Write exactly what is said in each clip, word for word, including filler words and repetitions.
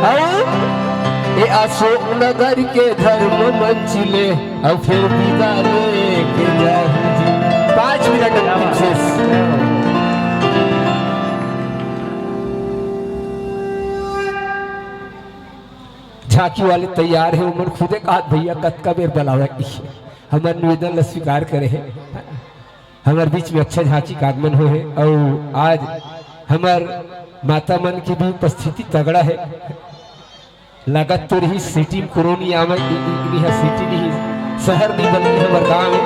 अउ ए अशोक नगर के धर्म मंच ले, अउ फिर विदा लेके जाहूं जी। पाँच मिनट अंतिम शेष। झांकी वाले तैयार हे, ओमन खुदे कहत, "भैया, कतका बेर बलावय?" हमर निवेदन ल स्वीकार करे हे। हमर बीच में अच्छा झांकी के आगमन होए हे, अउ आज हमर माता मन के भी उपस्थिति तगड़ा हे। लागत तो रही सिटी में कोनो नइ आवय, इ, इ, इहाँ सिटी नहीं, शहर नहीं, बल्कि हमर गांव हे।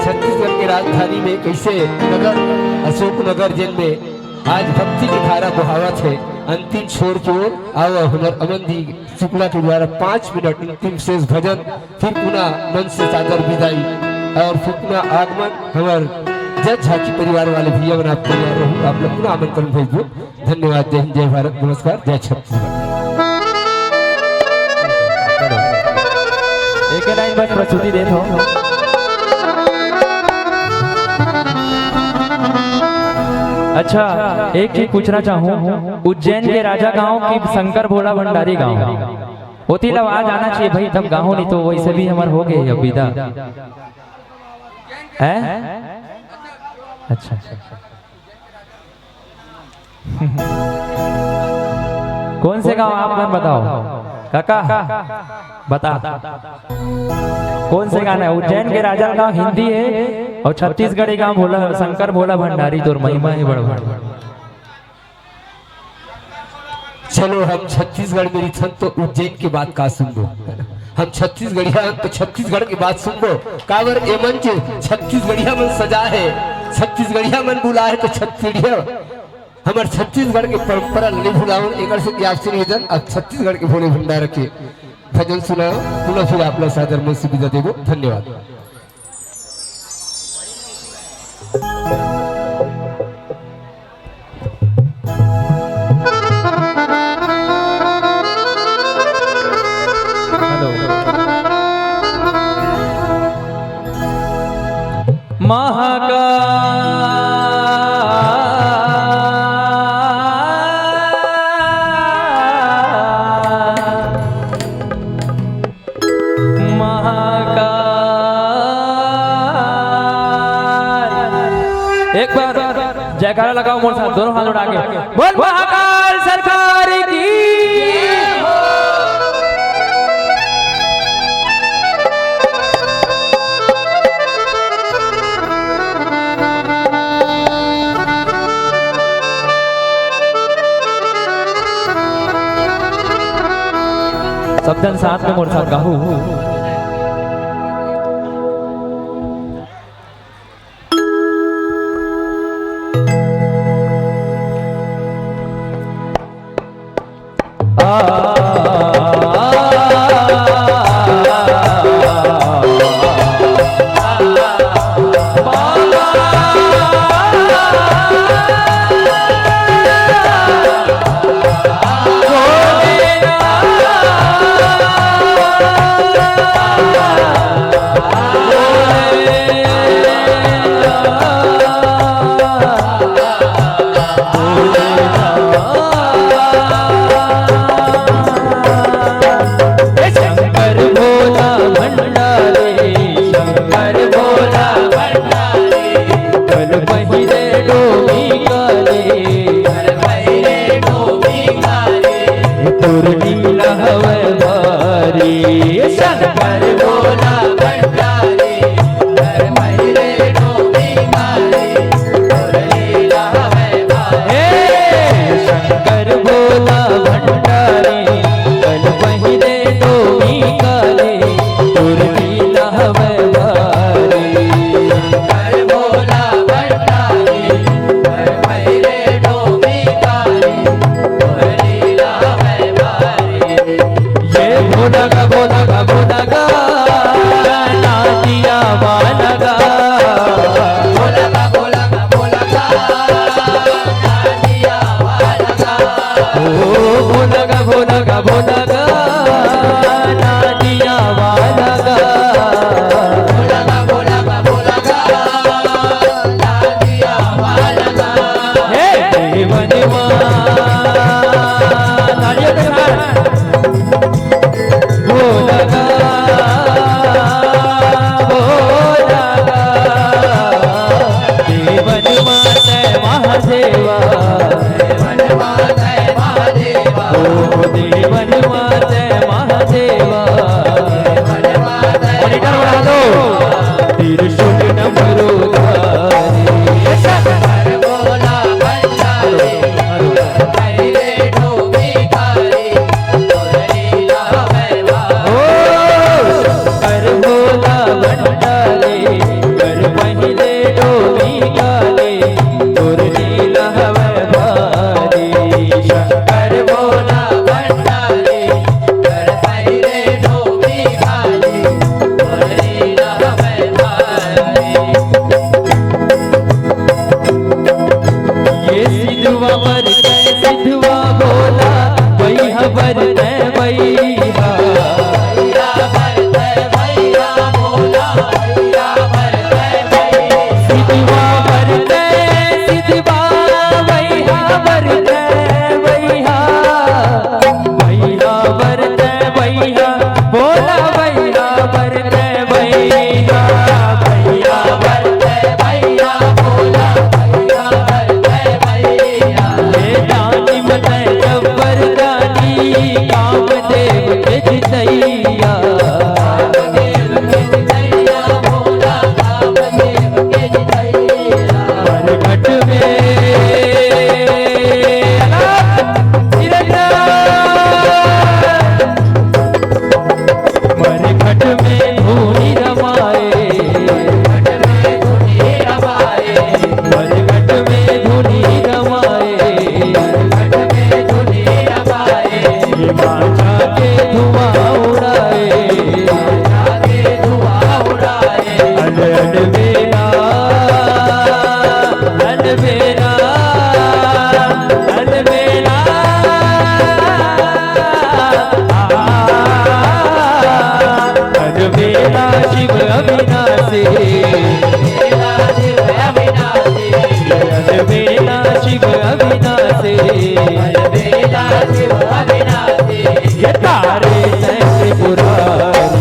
छत्तीसगढ़ के राजधानी में कैसे नगर, अशोक नगर, जेन में आज भक्ति के धारा बहावत हे अंतिम छोर के ओर। अउ हमर अमन दी शुक्ला के द्वारा पाँच मिनट अंतिम शेष भजन, फिर पुनः मंच से सादर विदाई अउ फिर पुनः आगमन। हमर जज झांकी परिवार वाले भैया मन, आप तैयार रहू, आप लोग पुनः आमंत्रण भेजबो। धन्यवाद। जय हिंद, जय भारत, नमस्कार, जय छत्तीसगढ़। एके लाइन बस प्रस्तुति देत हो। अच्छा, एक चीज पूछना चाहूँ, उज्जैन के राजा गांव कि शंकर भोला भंडारी गांव? ओती ला आवाज आना चाहिए भाई, तब गाहूं, नहीं तो वैसे भी हमर हो गए अब विदा। हैं? अच्छा। कौन से गांव आप मन बताओ? काका, बता। कौन से गाना है? उज्जैन के राजा गांव हिंदी है और छत्तीसगढ़ी गांव भोला, शंकर भोला भंडारी, तोर महिमा है बड़ बड़। चलो, हम छत्तीसगढ़ में रिथन तो उज्जैन के बात का सुनबो? हम छत्तीसगढ़िया हन तो छत्तीसगढ़ के बात सुनबो। काबर ए मंच छत्तीसगढ़िया मन सजा है, छत्तीसगढ़िया मन बुला है तो छत्तीसगढ़िया, हमर छत्तीसगढ़ के परंपरा ल नइ भुलावन, एकर से आपसे निवेदन, अब छत्तीसगढ़ के भोले भंडार के भजन सुनाओ, पुनः फिर आप लोग सादर मन से विदा देबो। धन्यवाद। महाकाल। एक बार जयकारा लगाओ मोर साथ, दोनों हाथ उठा के। बोल महाकाल सरकार की। सब झन साथ में मोर साथ गाहू। शंकर भोला भंडारी, शंकर भोला भंडारी, कल पहिरे डोमी काले, कल पहिरे डोमी काले, तोर लीला हवे भारी। शंकर भोला भंडारी, कल पहिरे डोमी काले, तोर लीला हवे भारी। हे शंकर भोला भंडारी, कल पहिरे डोमी काले, तोर लीला हवे भारी। शंकर भोला भंडारी, कल पहिरे डोमी काले, तोर लीला हवे भारी। ये भोला का, भोला का, भोला का, नाचिया वाला का। भोला का, भोला का, भोला का, नाचिया वाला का। ओ भोला का, भोला का, भोला का, नाचिया वाला का। भोला का, भोला का, भोला का, नाचिया वाला का। हे देव देवा, तालियों के साथ। देवन माते महादेवा। मॉनिटर बढ़ा दो। त्रिशूल डमरू धारी। ओ, कर भोला भंडारी, कर पहिले डोली काली, तोर लीला हवे भारी। शंकर भोला भंडारी, कर पहिले डोली काली, तोर लीला हवे भारी। ये सिद्धवा बर तै सिद्धवा भोला, भैया बर तै भैया। सिद्धवा बर तै सिद्धवा, भैया बर तै भैया। भैया बर तै भैया, भोला भैया बर तै भैया। भैया बर तै भैया, भोला भैया बर तै भैया। हे दानी मन जब्बर दानी, कामदेव के जितैया। कामदेव के जितैया, भोला कामदेव के जितैया। मरघट में मरघट में धूनी रमाए। मरघट में धूनी रमाए। ये मांझा के धुआं उड़ाए। अन अन बेला, अन बेला, अन बेला। अन बेला शिव अविनाशी। अन बेला शिव अविनाशी। ये तारे तैं त्रिपुरारी।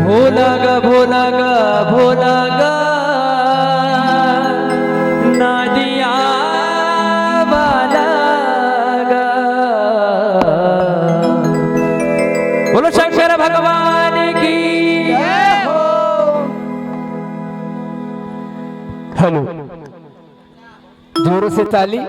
भोला गा, भोला गा, भोला गा, नदिया वाला गा। बोलो शंकर भगवान की। हेलो, जोरों से ताली।